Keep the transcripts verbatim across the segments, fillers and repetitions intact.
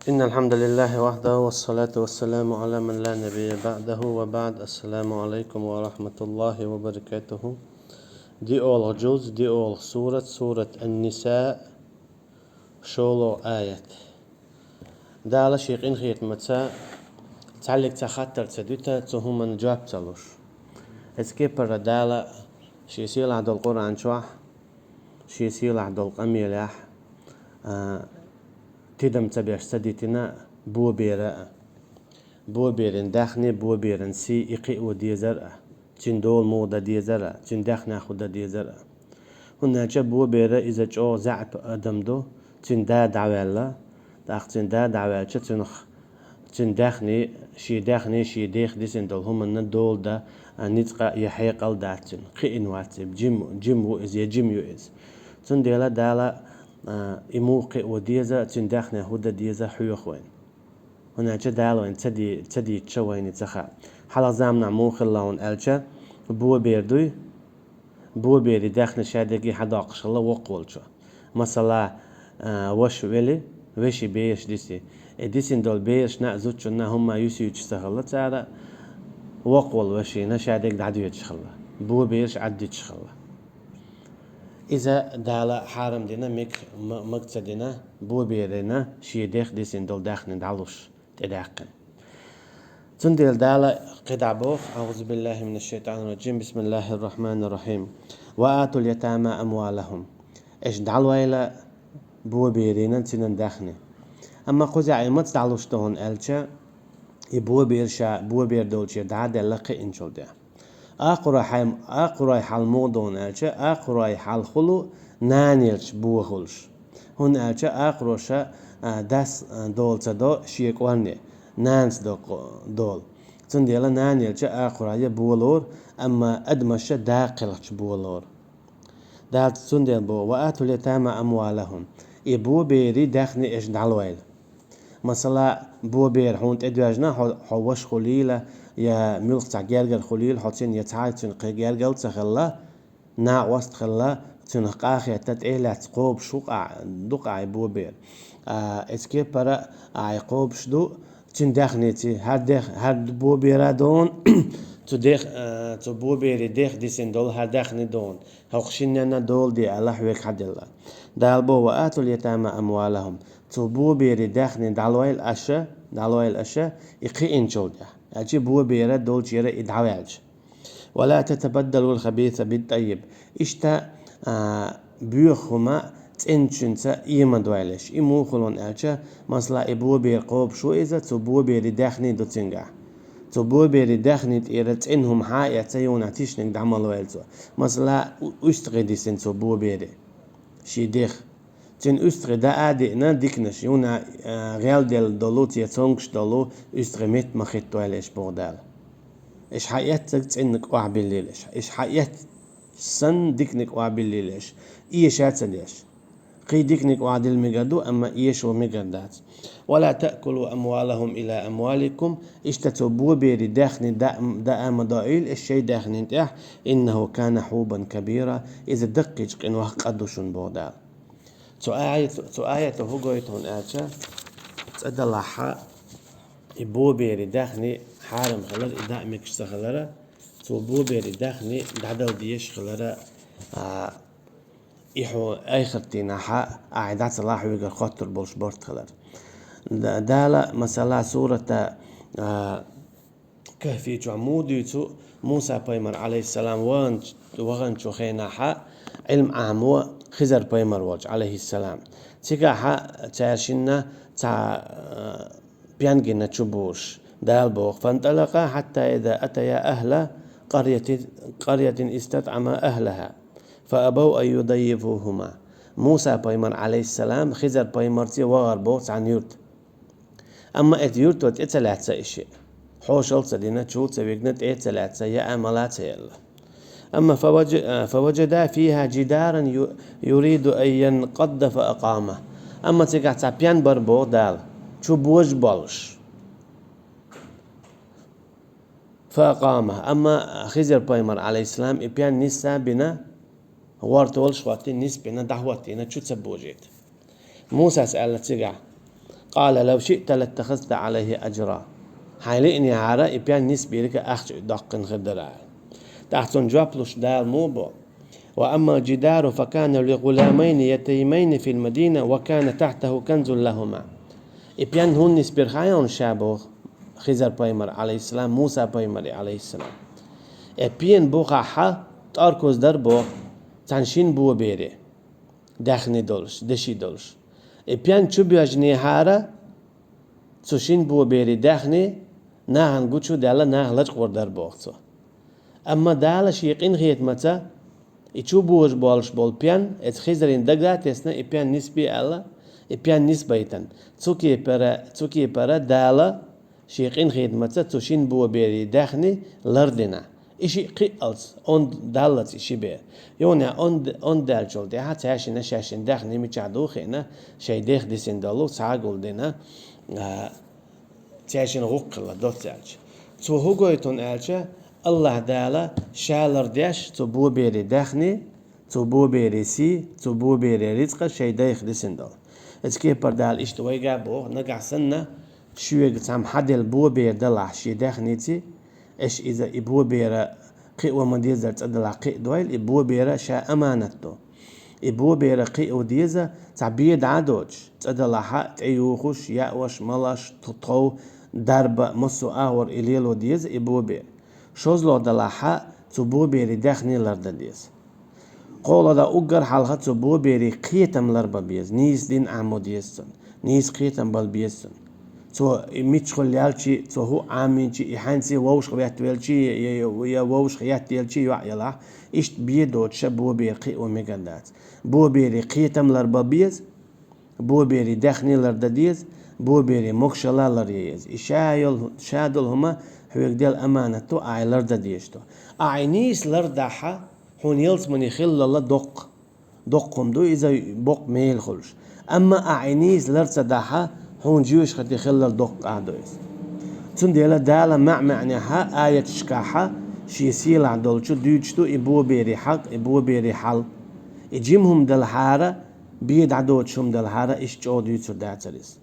إن الحمد لله وحده والصلاة والسلام على من لا نبي بعده وبعد. السلام عليكم ورحمة الله وبركاته. ДиъолгӀа жуз, диъолгӀа сурат, сурат Ан-Ниса, шолгӀа аят. Дала ший къинхетамца цхьаллиг цхьа хаттар ца дуьту, цу хӀуманна жоп ца луш. Эцу кепара Дала ший сийлахь долу Къуръан чохь, ший сийлахь долу къамелехь, а, тидам ца беш ца дитина бобера а. Боберан даьхни, боберан сий и кхио дезар а, цуьнан дола муха дан дезар а, цуьнан даьхнех хӀун дан дезар а. ХӀунда аьлча бобера иза чӀогӀа заьӀап адам ду, цуьнан да дӀаваьлла, тӀаккха цуьнан да дӀаваьлча, цуьнах, цуьнан даьхни, шен даьхни, шен дех дисина долу хӀуманна дола дан, а, ницкъ а я хьекъал а дац цуьнан, кхиъна вац иза, жима, жима ву иза я жима ю иза. Цундела Дала, а, и муха кхио деза, цуьнан даьхнех хӀун дан деза хьоьху вайна. ХӀунда аьлча Дала вайна ца ди-, ца дийцича вайна ца хаьа. Хьалха заманахь муха хилла хьуна аьлча, бобер дуй, боберан даьхни шадерриге хьадоккхуш хилла воккхаволчо. Масала, а, ваша вели, вешин бераш диси. И дисина долу берашна а, зудчунна а хӀумма юьсуьйтуш ца хилла цара, воккхаволу вашина шадерг дӀадоьдуш хилла, бобераш Ӏаддуьтуш хилла. Иза Дала хьарам дина, мег-, м-, мага ца дина, боберина шен дех дисина долу даьхни дӀалуш тӀедаьккхина. Цундела Дала кхидӀа боху: أعوذ بالله من الشيطان الرجيم. بسم الله الرحمن الرحيم. وآتوا اليتامى أموالهم. Аша дӀалойла боберина цуьнан даьхни. Амма кхузахь и маца дӀалуш ду хьуна аьлча, и бобер ша, бобер долчуьра дӀа а делла кхиъначул тӀаьхьа. Акхарой хьал, акхарой хьал муха ду хьуна аьлча, акхарой хьал хуьлу нана елча бохуш. ХӀунда аьлча акхаро ша, а, дас, а, дола ца до шен кӀорне, нанас до кхо-, дола. Цундела нана елча акхарой болор, амма адамаш ша даккхилча болор. Дала цундела боху: وآتوا اليتامى أموالهم. И боберан даьхни аша дӀалойла. Масала, бобер хьуна тӀедоьжна, хьо, хьо ваша хуьлийла, я муьлхха цхьа гергара хуьлийла, хьо цуьнан я цхьа а цуьнан кхин гергара ца хилла, накъост хилла, цуьнах къа а хетта, тӀе а лаьцна кхобуш ву-кх ахь, ду-кх ахь и бобер. А, эцу кепара ахь и кхобуш ду, цуьнан даьхница, хӀара дех, хӀара бобера ду хьуна, цу дех, а, цу боберан дех дисина долу хӀара даьхни ду хьуна. ХӀокху шинненна дола де аьлла, хьоьга хьаделла. Дала боху: وآتوا اليتامى أموالهم. Цу боберан даьхни дӀалойла аша, дӀалойла аша, и кхиъначул тӀаьхьа. Аьлча бобер долчуьра и дӀаваьлча. ولا تتبدلوا الخبيث بالطيب. Иштта, а, боьха хӀума цӀеначуьнца ийман дойла аша. И муха хуьлу хьуна аьлча, масала, и бобер кхобуш ву иза, цу боберан даьхни ду цуьнгахь. Цу боберан даьхни тӀера цӀена хӀума хьа а эцна, юха тишниг дӀа ма лойла цо. Масала, у-, уьстагӀий дисина цу боберан шен дех. Цуьнан уьстагӀий даа а диъна диканаш, юха, а, гӀелделла долу, цӀе цонгуш долу уьстагӀий метта ма хӀиттойла аша, боху Дала. Аша хьаэцнарг цӀенниг охьабиллийла аша. Аша хьаэцна санна диканиг охьабиллийла аша. Эша а ца деш. Кхин диканиг охьадилла мегар ду, амма эшо мегар дац. ولا تأكلوا أموالهم إلى أموالكم. Иштта цу боберан даьхни даа, даа ма дойла аша шайн даьхнин тӀехь. إنه كان حوبا كبيرا. Иза даккхийчу къинойх къа ду шуна, боху Дала. Цу аят-, цу аято хӀун гойту хьуна аьлча, цӀа далахь, и боберан даьхни хьарам хилар, и даа мегаш ца хилара, цу боберан даьхни дӀадала дезаш хилара, а, и хьо айхартийнахьа, ахь дӀа ца лахь, хьоьгара хоттур болуш барт хилар. Д-, Дала, масала, сурата, а, Кахфи чохь муха дуьйцу Муса пайхамар, алейхиссалам, ваханч-, ваханчу хенахьа, Ӏилма Ӏамо Хизар пайхамар волчу, алейхиссалам. Цигахьа цаьршинна цхьа, а, пен гина чу бузуш, Дала боху: فانطلقا حتى إذا أتيا أهل قرية، قرية استطعما أهلها فأبوا أن يضيفوهما. Муса пайхамар, алейхиссалам, Хизар пайхамарца вахар боху цхьана юрта. Амма эта юрто тӀе ца лаьцна и шиъ. Хьошалла ца дина, чу ца вигна, тӀе ца лаьцна, яа мала ца елла. Амма فوج-، а, فوجدا فيها جدارا يو-، يريد أن ينقض فأقامه. Амма цигахь цхьа пен бара боху Дала, чу божа болуш. فأقامه. Амма Хизар пайхамар, алейхиссалам, и пен нисса бина, гӀортолаш хӀоттийна, нисбина, дӀахӀоттийна, чу ца божийта. Мусас аьлла цигахь: قال لو شئت لاتخذت عليه أجرا. Хьайна лиънехьара, и пен нисбийриг ахча доккхина хир дара. ТӀаккха цунна жоп луш Дала муха бо: وأما الجدار فكان لغلامين يتيمين في المدينة وكان تحته كنز لهما. И пен хӀунда нисбира хаьий хьона ша, боху Хизар пайхамар, алейхиссалам, Муса пайхамар, алейхиссалам. И пен бухахь тӀоркуз дара, боху, цхьана шина бобере, даьхни долуш, деши долуш. И пен чу боьжнехьара, цу шина боберийн даьхни нахана гучу а даьлла, наха лачкъор дара, боху цо. Амма Дала шен къинхетамаца и чу божа болуш болу пен, эца Хизарин дага а тесна, и пен нисбе аьлла, и пен нисбайтан. Цу кепара, цу кепара Дала шен къинхетамаца цу шина боберийн даьхни лардина. И шиъ кхиъалц, онда даллалц и ши бер. Юха онда, онда даьллачул тӀаьхьа цаьршинна шаьшшинна даьхни мичахь ду хиъна, шайн дех дисина долу, схьагулдина, а, цаьршинна гӀуллакх хилла доцца аьлча. Цо хӀун гойту аьлча, Аллаха Дала ша лардеш цу боберийн даьхни, цу боберийн сий, цу боберийн рицкъа шайн дайх дисина долу. Эца кепара Дала иштта вайга а боху, нагахь санна, шуьга цхьамма хьаделла бобер далахь шен даьхница, аша иза и бобер кхио ма-деззара цӀа далахь кхиадойла, и бобер ша аманат ду. И бобер кхио деза, цхьа бен дӀа а доцуш, цӀа далахь а, тӀеюхуш, яавеш, малаш, ту-, тхов, дарба, массо а агӀор и лело деза и бобер. ШозлагӀа далахь а, цу боберийн даьхни лардан деза. КхоалгӀа дан уггар хьалха цу боберийн кхетам ларбан беза, нийса дин Ӏамо деза цунна, нийса кхетам бала беза цунна. Цо и мичахула лелчий, цо хӀун Ӏамийчий, и хьаьнций вовшах веттавелчий, я, я, я вовшах еттаелчий йоӀ ялахь, иштта бен доцуша бобер кхио мегар дац. Боберийн кхетам ларбан беза, боберийн даьхни лардан деза, боберийн могушалла ларъян еза. И ша йолу, ша долу хӀума хьоьга делла аманат ду, ахь и лардан дезаш ду. Ахь и нийса лардахь, хьуна ялсамане хиллал доккха, доккха хӀума ду иза, боккха мела хуьлуш. Амма ахь и нийса лар ца дахь, хьуна жоьжахати хиллал доккха а ду иза. Цундела Дала маьӀ-маьӀнехь аяташкахь шен сийлахь долчу дуьйцуш ду и боберийн хьакъ, и боберийн хьал. И жима хӀума далахьара, бен дӀадоцуш хӀума далахьара, иштта чӀогӀа дуьйцур дацара иза.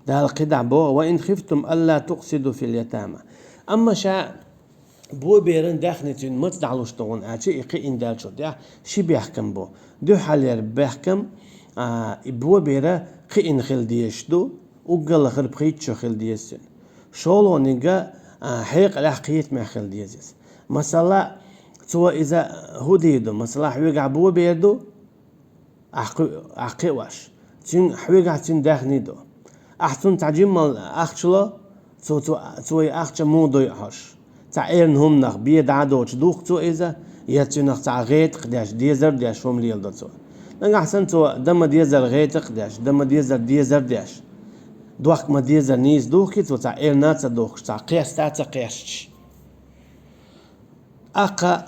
Дала кхидӀа боху: «Ва ин хифтум алла тукъсиду фил ятама». Амма ша боберан даьхни цуьнан маца дӀалуш ду хьуна аьлча, и кхиъна даьллачул тӀаьхьа ши бехкам бу. Дуьххьарлера бехкам, а, и бобер кхиъна хила дезаш ду, уггар лахара пхийтта шо хила деза цуьнан. ШолгӀаниг, а, хьекъалехь, кхетамехь хила деза иза. Масала, цо иза хӀун дийр ду? Масала, хьоьгахь бобер ду, ахь кхи-, ахь кхиош. Цуьнан хьоьгахь цуьнан даьхни ду. Ахь цунна цхьа жиммал ахча ло, цо, цо, цо и ахча муха дойу хьожуш? Цхьа эрна хӀуманах бен дӀа а доцуш духку цо иза, я цуьнах цхьа гӀетакх деш, дезар деш хӀума леладо цо. Нагахь санна цо дан ма-деззара гӀетакх деш, дан ма-деззара дезар деш, дохка ма-деззара нийса духкий цо, цхьа эрна а ца духкуш, цхьа кхеста а ца кхесташ. Аккха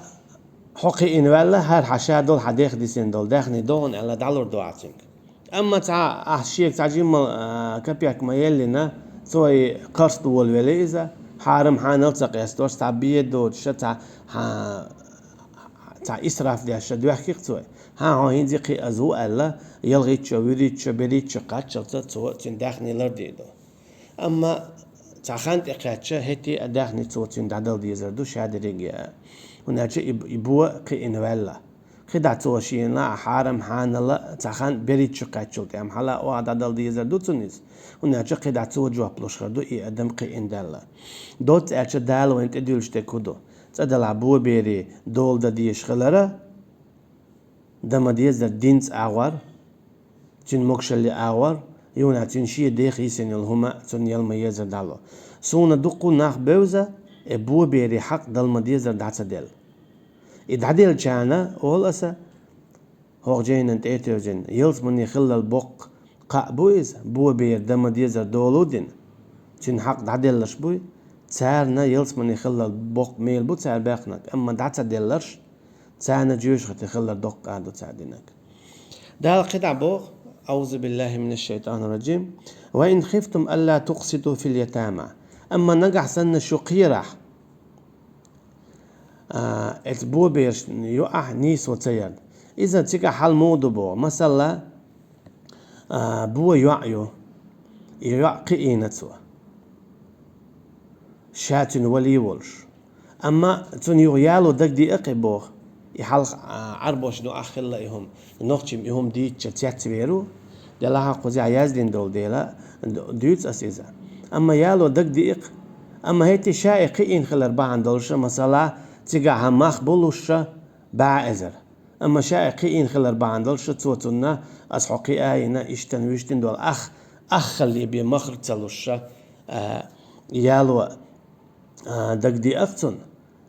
хьо кхиъна ваьлла, хӀара хьан ша долу, хьан дех дисина долу даьхни догӀун аьлла, дӀалур ду ахь цуьнга. Амма цхьа ахь шега цхьа жиммал, а, капек ма еллина, цо и кхарста волавелла иза, хьарам-хьанал ца къестош, цхьа бен доцуша, цхьа, хьа-, цхьа исраф деш ша доьхкий-кх цо. ХӀан, хьо хӀинца кхиаза ву аьлла, ялхитта шо, вуьрхӀитта шо, берхӀитта шо кхаччалца цо цуьнан даьхни лардийр ду. Амма цхьа хан тӀекхаьчча, хӀетте а даьхни цо цуьнан дӀадала дезар ду ша дерриге а. ХӀунда аьлча и, и бо кхиъна ваьлла. КхидӀа цо шена а хьарам-хьанала цхьа хан берхӀитта шо кхаьччул тӀаьхьа хьала а оха дӀадала дезар ду цунна иза. ХӀунда аьлча кхидӀа цо жоп луш хир ду и адам кхиъна даьлла. Доцца аьлча Дала вайна тӀедуьллуш дерг хӀун ду? ЦӀа далахь бобере дола дан дезаш хилара, дан ма-деззара динца агӀор, цуьнан могушалле агӀор, юха цуьнан шен дех йисина йолу хӀума цунна яла ма-еззара дӀало. Суна дуккха нах бевза, и боберийн хьакъ дала ма-деззара дӀа ца делла. И дӀаделлачарна, олу аса, хӀокху жайнан тӀе а тевжина, ялсамане хиллал боккха кхаъ бу иза, бобер дан ма-деззара дола а дина, цуьнан хьакъ дӀаделларш буй, царна ялсамане хиллал боккха мела бу цара баьхнарг, амма дӀа ца делларш, царна жоьжахати хилар доккха а ду цара динарг. Дала кхидӀа боху: «Аузу биллахи минаш шайтанир раджим. Ва ин хифтум алла тукъситу фил ятама». Амма нагахь санна шу кхерахь, а, эцу боберш йоӀахь нийсо ца ярна. Иза цигахь хьал муха ду боху. Масала, а, бо йоӀ ю. и йоӀ кхиийна цо. Ша цуьнан вале а волуш. Амма цунна юха яло дагадеа кхин боху. И хьалха, а, Ӏарбошна юкъахь хилла и хӀума. Нохчийн и хӀума дийцича цецвер ву. Делахь а кхузахь яздина долу дела, д-, дуьйцу ас иза. Амма яло дагадеа кхин. Амма хӀетте ша и кхиийна хилар бахьана долуш, масала, цигахь мах бу луш, бӀе эзар. Амма ша и кхиийна хилар бахьана долуш, цо цунна, ас хьо кхиийна, иштта-вуьштта долу ах, ах хилла бен махар ца луш, а, яло, а, дагадеа кхин цунна.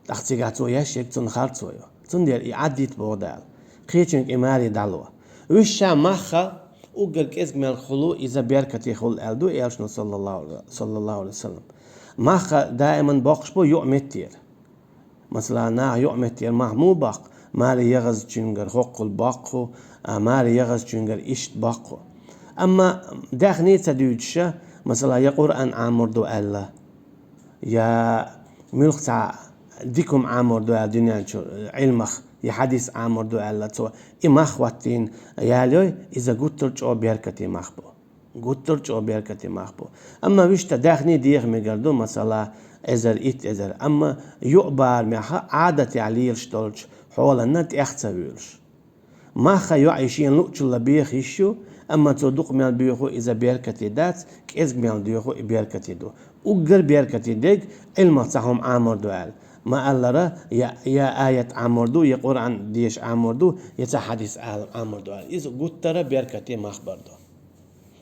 ТӀаккха цигахь цо еш ерг цунна харцо ю. Цундела и Ӏадда йита боху Дала. Кхечуьнга и маре дӀало. Уьш ша мах уггар кӀезиг мел хуьлу, иза беркате хуьлу аьлла ду Элчано, саллаллаху, саллаллаху алейхи ва саллям. Мах даиман боккхуш бу йоӀ меттера. Масала, наха йоӀ меттера мах муха боккху, маре ягӀазчуьнгара хӀоккхул боккху, а, маре ягӀазчуьнгара иштта боккху. Амма даьхни ца дуьйцуш, масала, я Къуръан Ӏамор ду аьлла, я муьлхха цхьа дика хӀума Ӏамор ду аьлла дуьнен чу, Ӏилмах, я хьадис Ӏамор ду аьлла цо, и мах хӀоттийна ялайой, иза гуттар а чӀогӀа беркате мах бу. Гуттар а чӀогӀа беркате мах бу. Амма вуьшта даьхни деха мегар ду, масала, эзар, итт эзар. Амма йоӀ барамехь Ӏадатехь лелаш долчу хьоланна тӀех ца вуьйлуш. Мах йоӀе шена луъучул беха йиш ю, амма цо дукха мел боьху иза беркате дац, кӀезиг мел доьху и беркате ду. Уггар беркате дерг Ӏилмах цхьа хӀума Ӏамор ду аьлла. Ма-аллара, я, я аят Ӏамор ду, я Къуръан деша Ӏамор ду, я цхьа хьадис Ӏамор ду аьлла. Иза гуттара а беркате мах бар ду.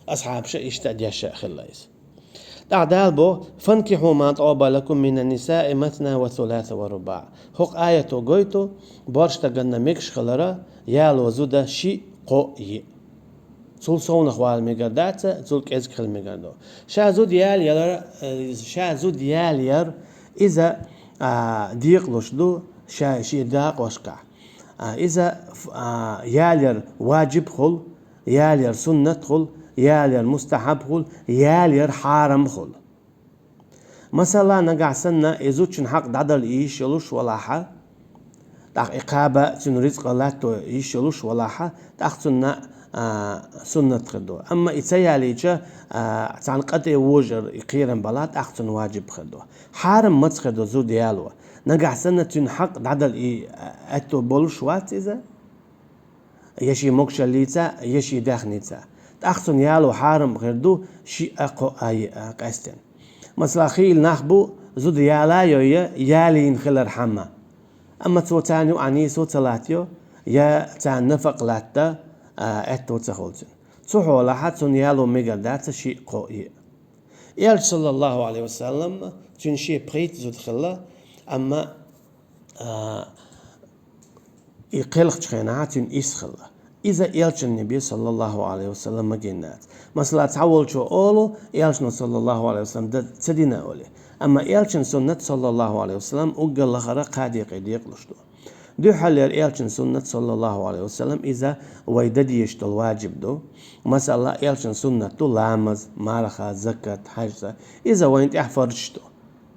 Асхьабаша иштта а деш а хилла иза. ТӀаккха Дала боху: «Фанкихьу ма тӀаба лакум мина нисаи масна ва суласа ва руба». ХӀокху аято гойту, борш стаганна мегаш хилара, яло зуда шиъ, кхоъ, йиъ. Цул совнах вала мегар дац, цул кӀезиг хила мегар ду. Ша зуда яла ялар, э, ша зуда яла яр, иза, а, декъалуш ду, ша, шен дакъошкахь. А, иза, ф-, а, яла яр ваджиб хуьлу, яла яр суннат хуьлу, яла яр мустахьаб хуьлу, яла яр хьарам хуьлу. Масала, нагахь санна, и зудчун хьакъ дӀадала йиш йолуш валахьа, тӀаккха и кхаба цуьнан рицкъа латто йиш йолуш валахьа, тӀаккха цунна, а, суннат хир ду. Амма и ца ялийча, а, цхьана къа тӀе вожар и кхерам балахь, тӀаккха цунна ваджиб хир ду. Хьарам маца хир ду зуда яло? Нагахь санна, цуьнан хьакъ дӀадала и, а, аьтто болуш вац иза? Я шен могушаллица, я шен даьхница. ТӀаккха цунна яло хьарам хир ду шиъ а, кхоъ а, йиъ а къаьстина. Масала, хийла нах бу, зуда яла а йой, ялийна хилархьама. Амма цо царна юкъахь нийсо ца латтайо, я царна нафакъ латта, а, аьтто ца хуьлу цуьнан. Цу хьолахьа цунна яло мегар дац шиъ, кхоъ, йиъ. Элча, саллаллаху алейхи ва саллам, цуьнан шен пхийтта зуда хилла, амма, а, и кхелхачу хенахь цуьнан исс хилла. Иза Элчанна бен, саллаллаху алейхи ва саллам, магийна дац. Масала, цхьаволчо олу, Элчано, саллаллаху алейхи ва саллам, дан ца дина олий. Амма Элчан суннат, саллаллаху алейхи ва саллам, уггар лахара кхаа декъе декъалуш ду. Дуьххьарлера Элчан суннат, саллаллаху алейхи ва саллам, иза вай дан дезаш долу ваджиб ду. Масала, Элчан суннат ду ламаз, марха, закат, хьаьжца. Иза вайна тӀехь фарзаш ду.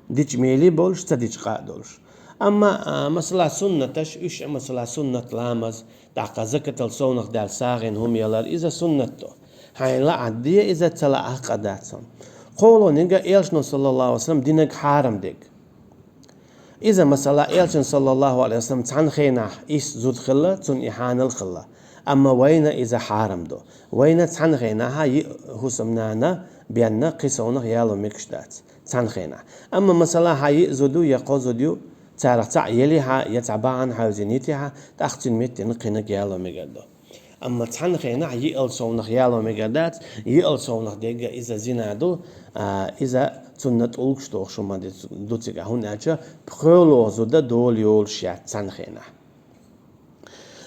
Дича мелий болуш, ца дича къа а долуш. Амма, а, масала, суннаташ, уьш а, масала, суннат ламаз, тӀаккха закатал совнах даьлла сагӀина хӀума ялар, иза суннат ду. Хьайна лаахь де иза, ца лаахь къа дац хьуна. Кхолониг а Элчано, саллаллаху алейхи ва саллам, динарг хьарам дерг. Иза, масала, Элчан, саллаллаху алейхи ва саллам, цхьана хенахь исс зуда хилла, цунна и хьанал хилла. Амма вайна иза хьарам ду. Вайна цхьана хенахьа йиъ хӀусамнана бенна кхин совнах яло мегаш дац. Цхьана хенахь. Амма, масала, хьан йиъ зуда ю я кхо зуда ю, царах цхьаъ елихьа я цхьа бахьана хьаьвзина йитихьа, тӀаккха цуьнан меттина кхиниг яло мегар ду. Амма цхьана хенахь йиъал совнах яло мегар дац, йиъал совнах дерг а иза зина ду, а, иза цунна тӀулгаш дохуш хӀума ду цигахь, хӀунда аьлча пхоьалгӀа зуда дола йолуш яц цхьана хенахь.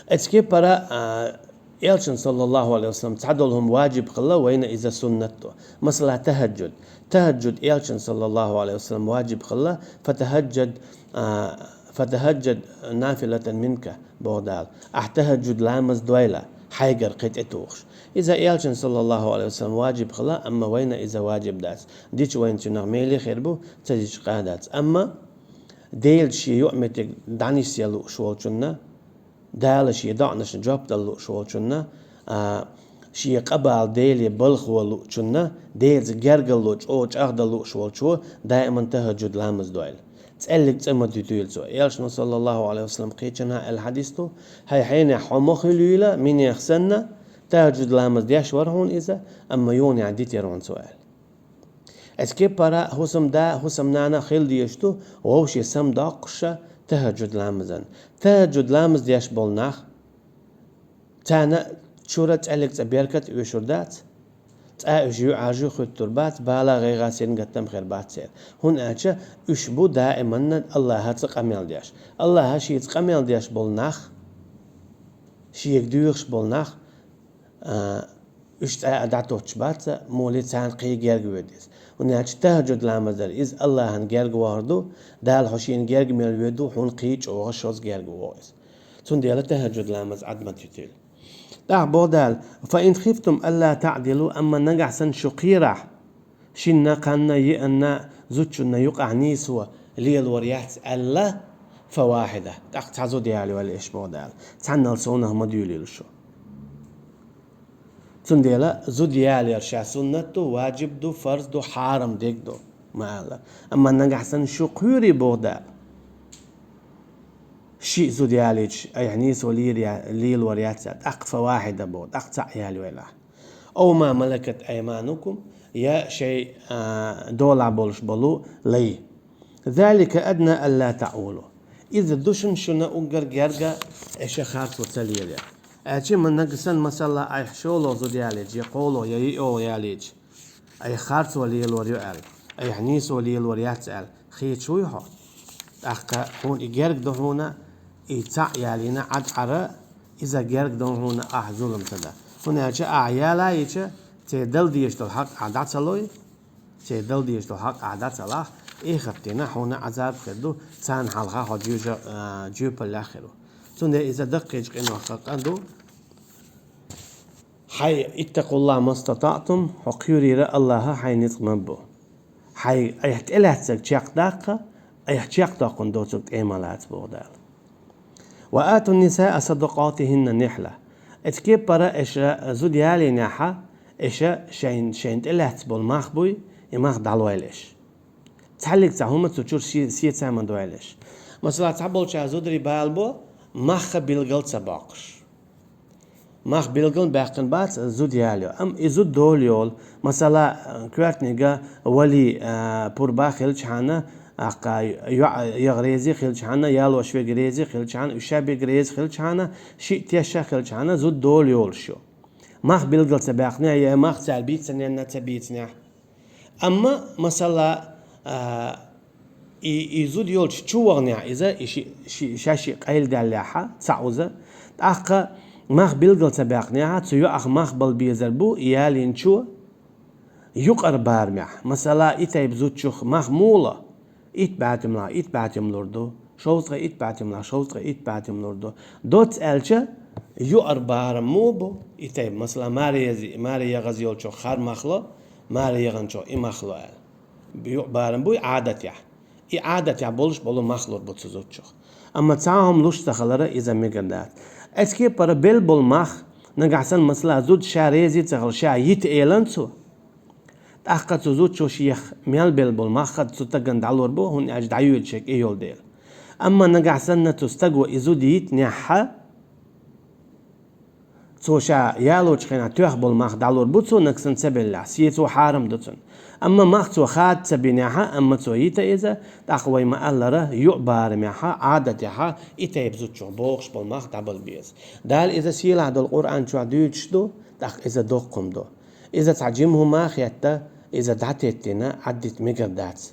Эцу кепара, а, Элчан, саллаллаху алейхи ва саллам, цхьадолу хӀума ваджиб хилла, вайна иза суннат ду. Масала, тахаджуд. Тахаджуд Элчан, саллаллаху алейхи ва саллам, ваджиб хилла, фатахаджад, а, фатахаджад нафилатан минка, боху Дала. Ахь тахаджуд ламаз дойла, хьайгара кхин тӀетухуш. Иза Элчан, саллаллаху алейхи ва саллам, ваджиб хилла, амма вайна иза ваджиб дац. Дича вайна цуьнах мелий хир бу, ца дича къа дац. Амма Дела шен юкъаметтиг дӀанисъян лууш волчунна, Дала шен доӀанашна жоп дала лууш волчунна, а, Шен къа бала Деле балхо луучунна, Делаца гергарло чӀогӀа чӀагӀдан лууш волчо даиман тахӀаджуд ламаз дойла. ЦӀеллиг цӀа ма дуьтийла цо. Элчано, саллаллахӀу Ӏалайхи ва саллам, кхечанхьа аьлла хьадис ду: «ХӀай хьенех, хьо ма хуьлийла минех санна, тахӀаджуд ламаз деш вар хьуна иза, амма юханехьа дитар хьуна цо», аьлла. Эцу кеппара хӀусамда, хӀусамнана хила дезаш ду вовшийн самадоккхуш тахӀаджуд ламазан. ТахӀаджуд ламаз деш бола нах, царна чура цӀеллиг цӀа беркат оьшур дац, цкъа уьш юьӀаржа хуьттур бац, бала, гӀайгӀа, сингаттам хир бац церан. ХӀунда аьлча уьш бу даиманна АллахӀаца къамел деш. АллахӀа шеца къамел деш бола нах, шега доьхуш бола нах, а, уьш цкъа а дӀатоттуш бац, моле царна кхин герга воьду иза. ХӀунда аьлча тахӀаджуд ламаз дар, иза АллахӀана герга вахар ду, Дала хьо шена герга мел воьду, хьуна кхин чӀогӀа шозза герга вогӀу иза. Цундела тахӀаджуд ламаз Ӏад ма дуьтийла. ТӀаккха боху Дала: «فإن خفتم ألا تعدلوا», амма нагахь санна шу кхерахь, шинна, кханна, йиъанна, зудчунна юкъахь нийсо лелор яц аьлла, «فواحدة», тӀаккха цхьа зуда ялайойла аш, боху Дала. Цхьаннал совнах ма дуьйлийла шу. Цундела зуда ялаяр ша суннат ду, ваджиб ду, фарз ду, хьарам дерг ду, ма аллара. Амма нагахь санна шу кхоьрий, боху Дала, шиъ зуда ялийча, айхьа нийсо лийр я-, лелор яц, тӀаккха «فواحدة», боху, тӀаккха цхьаъ ялайойла ахь. «أو ما ملكت أيمانكم», я шайн, а, долахь болуш болу лай. «ذلك أدنى ألا تعولوا». Иза ду шуна, шуна уггар герга, аша харцо ца лелаяр. Аьлча ма нагахь санна, масала, айхьа шолгӀа зуда ялийча, я кхоалгӀа, я йиъолгӀа ялийча, айхьа харцо лелор ю аьлла, айхьа нийсо лелор яц аьлла хеташ вуй хьо? ТӀаккха хьуна и герга ду хьуна, и цхьаъ ялийна Ӏад Ӏара, иза герга ду хьуна, ахь зулам ца дан. ХӀунда аьлча ахь яла йича, церан дала дезаш долу хьакъ ахь дӀа ца лой, церан дала дезаш долу хьакъ ахь дӀа ца лахь, эхартана хьуна Ӏазаб хир ду, царна хьалха хьо жоьжа-, а, жоьпаллехь хир ву. Цундела иза даккхийчу къинойх къа ду. Хьай, «اتقوا الله ما استطعتم», хьо кхоьрийла АллахӀ хьайн ницкъ ма бу. Хьай, айхьа тӀелаьцнарг чекхдаккха, айхьа чекхдоккхун доцург тӀе ма лаца, боху Дала. «وآتوا النساء صدقاتهن نحلة». Эцу кеппара аша зуда ялийнехьа, аша шайн, шайн тӀелаьцна болу мах буй, и мах дӀалойла аша. Цхьаллиг цхьа хӀума цу чуьра се-, сецаман дойла аша. Масала, цхьаболчара зударий бала бо, мах билгал ца боккхуш. Мах билгал баьккхина бац, зуда ялайо. Амма и зуда долу йолу, масала, коьртаниг вали, а, пурба хилчахьана, аккха йоӀ яха реза хилчахьана, ялош верг реза хилчахьана, уьш ша берг реза хилчахьана, шиъ тешша хилчахьана, зуда долу йолуш ю. Мах билгал ца баьккхинехь, я мах цара бийцинехь, ца бийцинехь. Амма, масала, а, и, и зуда йолчу чу ваханехь иза, и ши, ши, ша шиъ къайладаьллехьа, цхьаъ уза, тӀаккха мах билгал ца баьккхинехьа, цу йоӀах мах бала безар бу, и ялийначо юкъара барамехь. Масала, и тайпа зудчух мах муха ло, итт бӀе туьма лахь, итт бӀе туьма лур ду, шовзткъе итт бӀе туьма лахь, шовзткъе итт бӀе туьма лур ду. Доцца аьлча, юкъара барам муха бу, и тайпа, масала, маре яза, маре ягӀаза йолчух хӀара мах ло, маре ягӀанчух и мах ло аьлла. Юкъа барам буй Ӏадатехь. И Ӏадатехь болуш болу мах лур бу цу зудчух. Амма цхьа а хӀума луш ца хилара иза мегар дац. Эцу кепара белла болу мах, нагахь санна, масала, зуда ша реза ца хилла, ша йита элан цо. ТӀаккха цу зудчо шех мел белла болу мах хӀара цу стагана дӀалур бу, хӀунда аьлча дӀайоьду шега и йолу дела. Амма нагахь санна цу стаго и зуда йитинехьа, цо ша ялочу хенахь тоьхна болу мах дӀалур бу цо, нагахь санна ца беллехь, сецо хьарам ду цунна. Амма мах цо хада ца бинехьа, амма цо йита иза, тӀаккха вай ма-аллара, юкъа барамехьа, Ӏадатехьа, и тайпа зудчух богӀуш болу мах дӀабала беза. Дала иза сийлахь долу Къуръан чохь дуьйцуш ду, тӀаккха иза доккха хӀума ду. Иза цхьа жима хӀума а хетта, иза дӀатеттина, Ӏаддита мегар дац.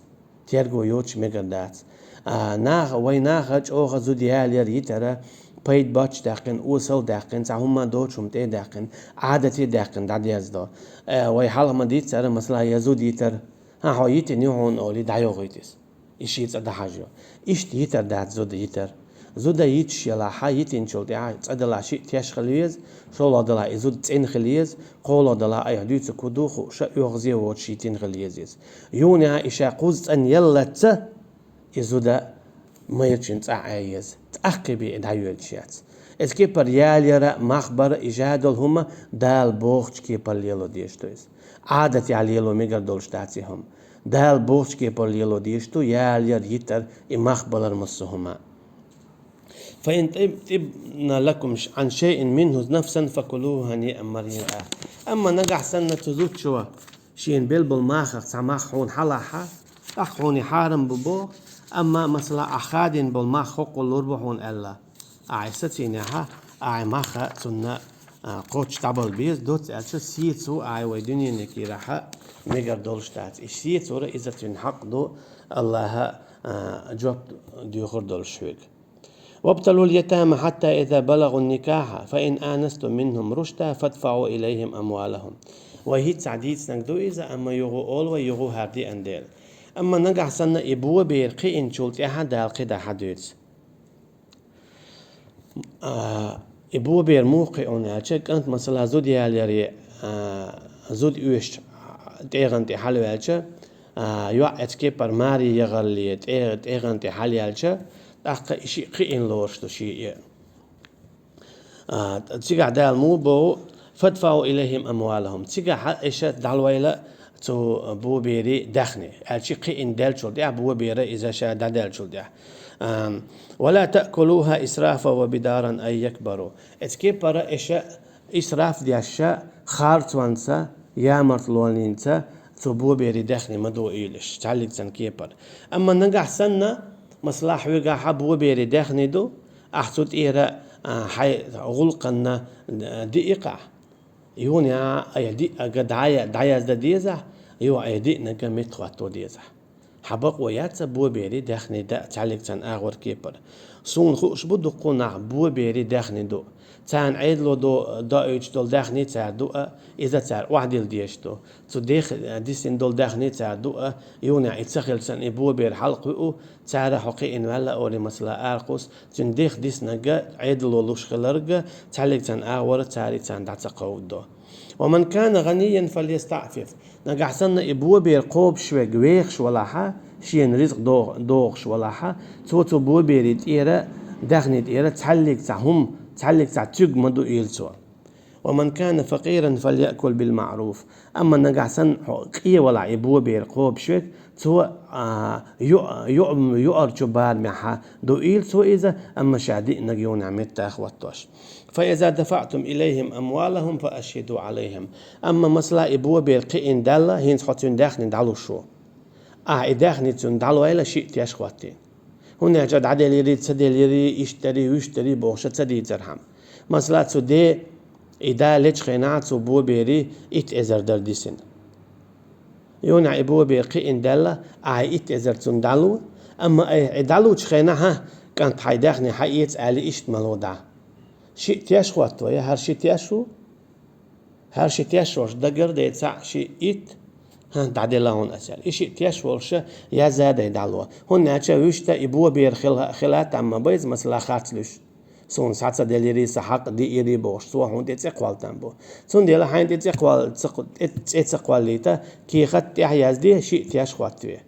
Терго йоцуш мегар дац. А, наха, вай наха чӀогӀа зуда ялаяр, йитара пайда боццуш даьккхина, осал даьккхина, цхьа хӀумма доцу хӀума тӀе даьккхина, Ӏадате даьккхина дӀадерзадо. Э, вай хьалха ма дийццара, масала, я зуда йитар, хьан хьо йитина ю хьуна олий, дӀайохуьйту иза. И шен цӀа дӀахьажайо. Иштта йитар дац зуда йитар. Зуда йиташ елахьа, йитинчул тӀаьхьа цкъа делахь шиъ теш хила веза, шолгӀа делахь и зуда цӀена хила еза, кхоалгӀа делахь айхьа дуьйцург хӀун ду хууш, оьгӀазе воцуш йитина хила еза иза. Юха и ша кхузза цӀанъяллалц и зуда майрачун цӀа Ӏе еза. ТӀаккха бен и дӀайоьдуш яц. Эцу кепара яла яра, мах бара, и жадал хӀума Дала бохучу кепара лело дезаш ду иза. Ӏадатехь лело мегар долуш дац и хӀума. Дала бохучу кепара лело дезаш ду яла яр, йитар, и мах балар массо а хӀума. فإن طب- طبن لكم عن شيء منه نفسا فكلوه هنيئا مريئا. Амма нагахь санна цу зудчо шена белла болу махах цхьа мах хьуна хьалахь, тӀаккха хьуна и хьарам бу боху, амма, масала, ахь хадийна болу мах хӀоккхул лур бу хьуна аьлла, ахь и сацийнехь, ахь и мах цунна, а, кхоччуш дӀабала беза, доцца аьлча, сецо ахь вай дуьненан кийрахь мегар долуш дац. И сецор иза цуьнан хьакъ ду, Аллаха, а, жоп доьхур долуш хьоьга. وابتلوا اليتامى حتى إذا بلغوا النكاح فإن آنستم منهم رشدا فادفعوا إليهم أموالهم. Вай хӀинцца дийцинарг ду иза, амма юха олу вай, юха хӀара деана дела. Амма нагахь санна и бобер кхиъначул тӀаьхьа Дала кхидӀа хьадуьйцу. А, и бобер муха кхиъна аьлча, кӀант, масала, зуда яла яре, а, зуда оьшучу тӀегӀан тӀе хьалаваьлча, а, йоӀ эцу кепара маре яхале, тӀе-, тӀегӀан тӀе хьалаяьлча, тӀаккха и шиъ кхиъна лоруш ду шиъ. А, цигахь Дала муха боху: فادفعوا إليهم أموالهم. Цигахь аша дӀалойла цу боберийн даьхни, аьлча кхиъна даьллачул тӀаьхьа, бобера иза ша дӀадаьллачул тӀаьхьа. Ам, ولا تأكلوها إسرافا وبدارا أن يكبروا. Эцу кепара аша исраф деш, харцонца, ямартлонца цу боберийн даьхни ма доийла аша, цхьаьллиг цхьана кепара. Амма нагахь санна, масала, хьоьгахь боберийн даьхни ду, ахь цу тӀера, а, хьайн гӀуллакхана, а, диъ иккхахь. Юха а айхьа диъ ага дӀая-, дӀаяздан дезахь, юха айхьа диънарг меттахӀотто дезахь. Хьан бакъо яц боберийн даьхни дан цхьаьллиг цхьана агӀор кепара. Суна хууш бу дуккха нах боберийн даьхни ду. Царна Ӏедало до-, доуьйтуш долу даьхни цара ду а, иза цара охьадилла дезаш ду. Цу дех дисина долу даьхни цара ду а, юха а и ца хилча санна и бобер хьалакхуьу, цара хьо кхиъна ваьлла олий, масала, арахьа, цуьнан дех диснарг Ӏедало луш хилларг цхьаьллиг цхьана агӀор цара и царна дӀа ца кховдадо. ومن كان غنيا فليستعفف. Нагахь санна и бобер кхобуш верг вехаш валахь, шена ризкъ до-, дохуш валахь, цо цу боберийн тӀера, даьхни тӀера цхьаьллиг цхьа хӀума, цхьаьллиг цхьа цуьг ма доийла цо. ومن كان فقيرا فليأكل بالمعروف. Амма нагахь санна хьо къе валахь и бобер кхобуш верг, цо, а, йо-, йо-, йоӀарчу барамехь доийла цо иза, амма ша диънарг юха а меттахӀоттош. فإذا دفعتم إليهم أموالهم فأشهدوا عليهم. Амма, масала, и бобер кхиъна даьлла, хӀинца хьо цуьнан даьхни дӀалуш ву. Ахьа и даьхни цуьнан дӀалойла шиъ теш хӀоттийна. ХӀунда аьлча дӀаделларий, ца делларий, иштта дарий, вуьшта дарий бохуш ца дийцархьама. Масала, цу ден и да лечу хенахь цу боберийн итт эзар дара дисина. Юха а и бобер кхиъна даьлла, ахьа и итт эзар цунна дӀалу, амма айхьа и дӀалучу хенахь, кӀант, хьайн даьхни хьаэца аьлла, иштта ма ло дӀа. Шиъ теш хӀоттаве, хӀара шиъ теш ву? ХӀара шиъ теш волуш дагар дай цхьаъ, шиъ, итт, хӀан, дӀаделла хьуна аса аьлла. И шиъ теш волуш яздан дай дӀало. ХӀунда аьлча вуьшта и бобер хила, хила там ма байза, масала, харц луьйш. Суна схьа ца делларий, сан хьакъ диъарий бохуш, цо хьуна тӀе цӀе кхоллуьйтур бу. Цундела хьайна тӀе цӀе кхолл-, ца кх-, тӀе, цӀе ца кхоллийта, кехат тӀехь язде, шиъ теш хӀоттаве.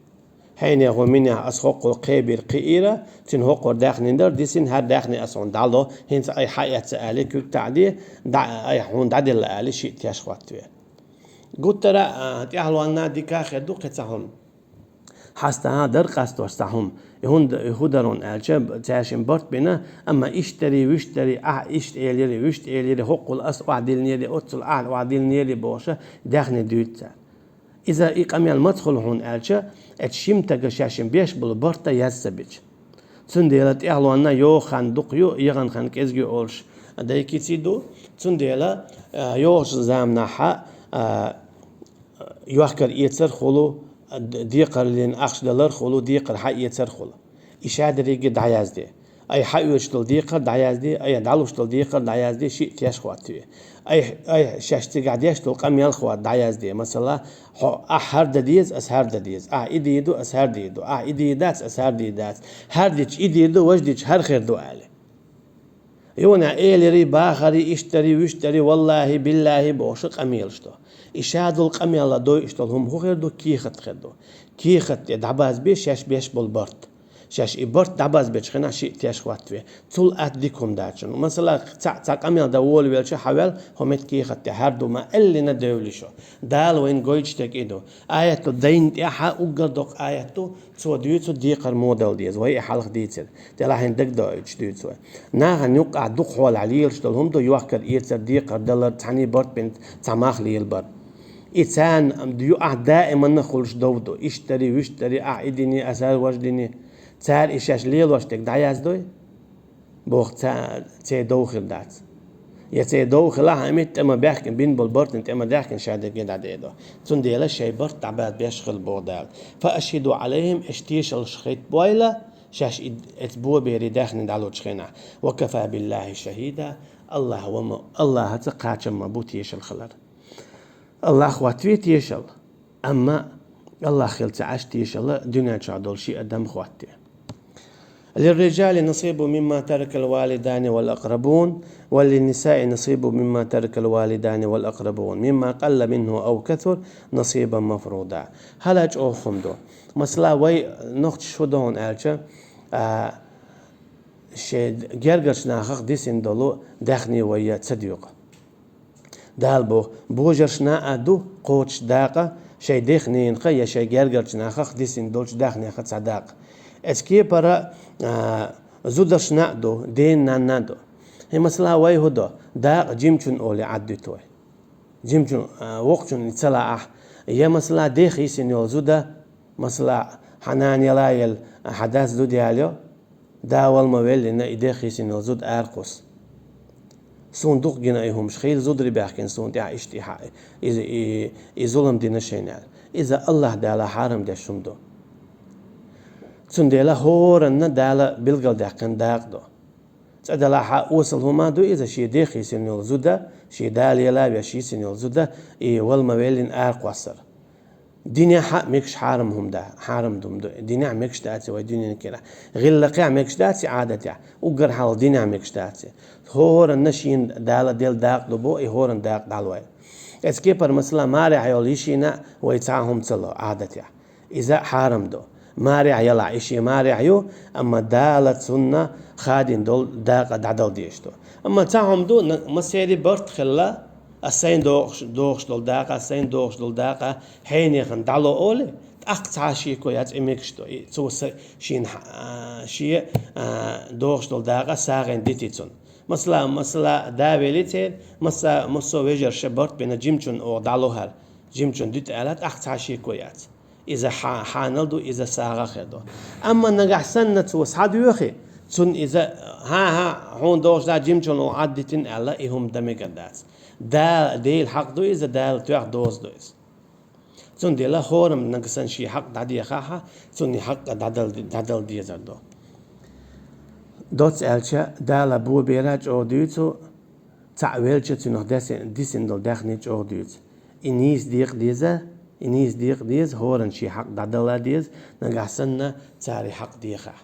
Хьенех, хӀун минех ас хӀоккхул кхебира, кхиира, цуьнан хӀоккхур даьхни дара дисина, хӀара даьхни ас хьуна дӀало, хӀинца айхьа хьаэца аьлла, куьг таӀаде, дӀа-, айхьа хьуна дӀаделла аьлла, шиъ теш хӀоттаве. Гуттара а, тӀаьхьалонна дика хир ду кхин цхьа хӀума. ХьастагӀа дара къастош цхьа хӀума. И хӀунда, и хӀун дара хьуна аьлча, цаьршимма барт бина, амма иштта дарий, вуьшта дарий, ахьа иштта элира, вуьшта элира, хӀоккхул ас охьадиллинера, оццул ахьа охьадиллинера бохуш, даьхни дуьйцу цара. Иза и къамел маца хуьлу хьуна аьлча, эцу шимтага шаьшшимма беш болу барт яз ца бича. Цундела тӀаьхьалонна йогӀу хан дукха ю, яхана хан кӀезиг ю олуш дайкиций ду. Цундела, а, йогӀучу заманахь, а, йохкар эцар хуьлу, д-, декхарлина ахча далар хуьлу, декхар хьаэцар хуьлу. И шадерриге дӀаязде. Айхьа хьаоьцуш долу декхар дӀаязде, айхьа дӀалуш долу декхар дӀаязде, шиъ теш хӀоттаве. Айхьа, айхьа шаьш цигахь деш долу къамел хӀоттаве дӀаязде. Масала, хьо, ахьа хӀара дан деза, ас хӀара дан деза. Ахьа и дийр ду, ас хӀара дийр ду. Ахьа и дийр дац, ас хӀара дийр дац. ХӀара дича и дийр ду, важа дича хӀара хир ду, аьлла. Юха а элирий, бахарий, иштта дарий, вуьшта дарий, валлахӀи, биллахӀи бохуш къамелаш до. И шадолу къамелла дойуш долу хӀума хӀун хир ду, кехат хир ду. Кехат тӀе дӀабазбе шаьш беш болу барт. Шаьш и барт дӀабазбечу хенахь шиъ теш хӀоттаве. Цул атта дика хӀума дац шуна. Масала, цхьаъ цхьа къамел дан волавелча, хьавел хӀо меттиг кехат тӀе хьаьрдума эллина девлла шо. Дала вайна гойтуш дерг и ду. Аят ду дайна тӀехь а уггар доккха аят ду, цо дуьйцу декхар муха дала деза. Вай и хьалха дийцира. Делахь хӀинца дагадоуьйтуш дуьйцу вай. Нахана юккъахь дукха хьолахь лелаш долу хӀума ду, йохкар-эцар, декхар далар, цхьаьний барт бина цхьа мах лелабар. И царна юкъахь даиманна хуьлуш дов ду. Иштта дарий, вуьшта дарий, ахь и диний, аса важа диний. Цара и шаьш лелош дерг дӀаяздой? Боху, ца-, церан дов хир дац. Я церан дов хилахь а, меттиг тӀе ма баьхкина, бина болу бартана тӀе ма даьхкина, ша дерриге дӀадедо. Цундела шайн барт дӀабазбеш хила боху Дала. Фа ашхиду Ӏалайхим, аша тешаллаш хӀиттабойла, шаьш и, эцу боберийн даьхни дӀалучу хенахь. Ва кафа биллахи шахида, Аллах ва ма, Аллахаца кхачам ма бу тешалла хилар. Аллах хӀоттаве тешалла, амма Аллах хила ца Ӏаш тешалла дуьнен чохь долу ши адам хӀоттае. للرجال نصيب مما ترك الوالدان والأقربون، وللنساء نصيب مما ترك الوالدان والأقربون، مما قل منه أو كثر نصيبا مفروضا. ХӀара чӀогӀа хӀума ду. Масала, вай нохчаша хӀун до аьлча, а, шайн гергарчу нахах дисина долу даьхни вай ца доькъу. Дала боху, божаршна а ду кхочуш дакъа шайн дехненах я шайн гергарчу нахах дисина долчу даьхнех цхьа дакъа. Эцу кепара, а, зударшна а ду, ден-нанна а ду. ХӀин, масала, вай хӀун до, дакъа жимачунна олий Ӏаддуьту вай. Жимачун, а, воккхачун и ца лаахь, я, масала, дех йисина йолу зуда, масала, хьан нана яла елла, хьан дас зуда ялайо, да вала ма веллина, и дех йисина йолу зуда ара кхуссу. Суна дукха гина и хӀумаш, хийла зударий баьхкина суна тӀехь иштта и хьа-, иза, и, и зулам дина шайна аьлла. Иза Аллах Дала хьарам деш хӀума ду. Цундела хӀоранна Дала билгалдаьккхина дакъа ду. Цкъа делахь а осал хӀума ду иза, шен дех йисина йолу зуда, шен да лела веш йисина йолу зуда, и вала ма веллина ара кхоссар. Динехь а мегаш хьарам хӀума да, хьарам хӀума ду. Динехь мегаш дац и вай дуьненан кӀирахь. ГӀиллакхехь мегаш дац и, Ӏадатехь. Уггар хьалха динехь мегаш дац и. ХӀоранна шена Дала делла дакъа ду боху, и хӀоран дакъа дӀалой. Эцу кепара, масала, марехь йолу йишина вай цхьа хӀума ца ло Ӏадатехь. Иза хьарам ду. Марехь ялахь, и шен марехь ю, амма Дала цунна хадийна долу дакъа дӀадала дезаш ду. Амма цхьа хӀума ду, на-, массеран барт хилла, ас сайн дохуш, дохуш долу дакъа, ас сайн дохуш долу дакъа, хьенехана дӀало олий, тӀаккха цхьа шеко яц, и мегаш ду. И цо са-, шена хьа-, а, шен, а, дохуш долу дакъа сагӀина дити цунна. Масала, масала, да велий церан, масса-, массо а вежарша барт бина жимачунна оха дӀало хӀара, жимачунна дуьту аьлла, тӀаккха цхьа шеко яц. Иза хьа-, хьанал ду, иза сагӀа хир ду. Амма нагахь санна цо схьадоьхи, цунна иза, хӀан-хӀа, хьуна дохуш да жимачунна оха Ӏаддитина аьлла, и хӀума дан мегар дац. Да, Делан хьакъ ду иза, Дала тоьхна доза ду иза. Цундела хӀорамма нагахь санна шен хьакъ дӀадехахь, цунна и хьакъ дӀадала, дӀадала дезар ду. Доцца аьлча, Дала бобера чӀогӀа дуьйцу, цхьаъ велча, цуьнах десин-, дисина долу даьхни чӀогӀа дуьйцу. И нийса декъа деза, и нийса декъа деза, хӀоранна шен хьакъ дӀадала деза, нагахь санна цара и хьакъ дехахь.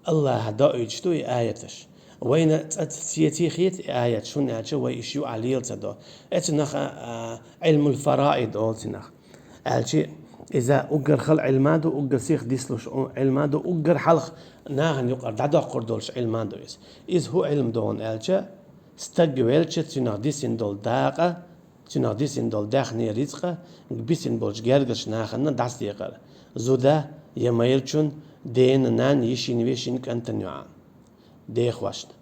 Аллаха доуьйтуш ду и аяташ. Вайна цӀа-, цеций хета и аяташ, хӀунда аьлча вай иша юкъахь лела ца до. Эцу наха, а, Ӏилмул фараид олу цунах. Аьлча, иза уггар хала Ӏилма ду, уггар сиха дислуш у-, Ӏилма ду, уггар хьалха нахана юкъара дӀадоккхур долуш Ӏилма ду иза. Иза хӀун Ӏилма ду хьуна аьлча, стаг велча, цуьнах дисина долу дакъа, цуьнах дисина долу даьхни, рицкъа, бисина болчу гергарчу нахана дӀасадекъар. Зуда я майрачун, дена, нанна, йишина, вешина, кӀантана юкъахь. Дехошна.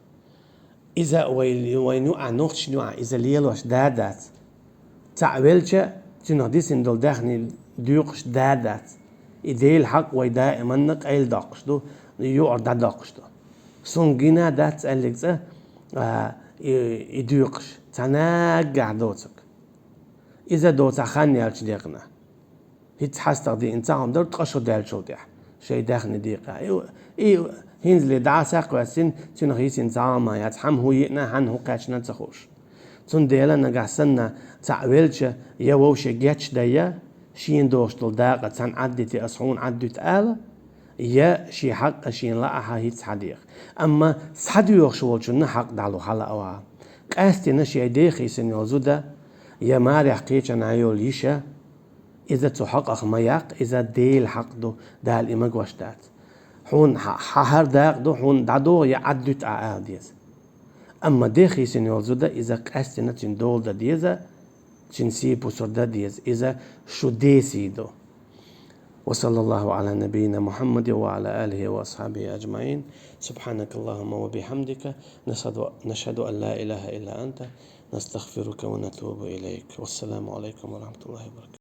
Иза вай, вайна юкъахь, нохчашна юкъахь, иза лелош да дац. Цхьаъ велча, цуьнах дисина долу даьхни доькъуш да дац. И Делан хьакъ вай даиманна къайладоккхуш ду, юкъара дӀадоккхуш ду. Суна гина дац аьллиг цӀа, а, и, и доькъуш. Цхьа наггахь доцург. Иза доцахь хан яьлча декъна. ХӀинца хьастагӀа деана цхьа хӀума дара, ткъа шо даьллачул тӀаьхьа шайн даьхни декъа. И, и хӀинзале дӀа а сакхваьссина, цуьнах йисина цхьа хӀума яц, хьан хӀун йиъна, хьан хӀун кхаьчна ца хууш. Цундела нагахь санна цхьаъ велча, я вовшийн гечдайя, шена дохуш долу дакъа цхьаьна Ӏаддити, ас хьуна Ӏаддуьту ала, я шен хьакъ шена лаахь хӀинца схьадеха. Амма схьадоьхуш волчунна хьакъ дӀалу хьала а ваха. Къаьстина шайн дех йисина йолу зуда, я марехь кхечанхьа йолу йиша, иза цу хьакъах ма яккха, иза Делан хьакъ ду, Дала и магош дац. Хьуна хьа-, хьа хӀара дакъа ду, хьуна дӀадогӀа я Ӏаддуьту Ӏа ала деза. Амма дехийсина йолу зуда иза къаьстина цуьнан дола дан деза, цуьнан сий пусар дан деза. Иза шу десий ду. وصلى الله على نبينا محمد وعلى آله وأصحابه أجمعين. سبحانك اللهم وبحمدك، نشهد، نشهد أن لا إله إلا أنت، نستغفرك ونتوب إليك. والسلام عليكم ورحمة الله وبركاته.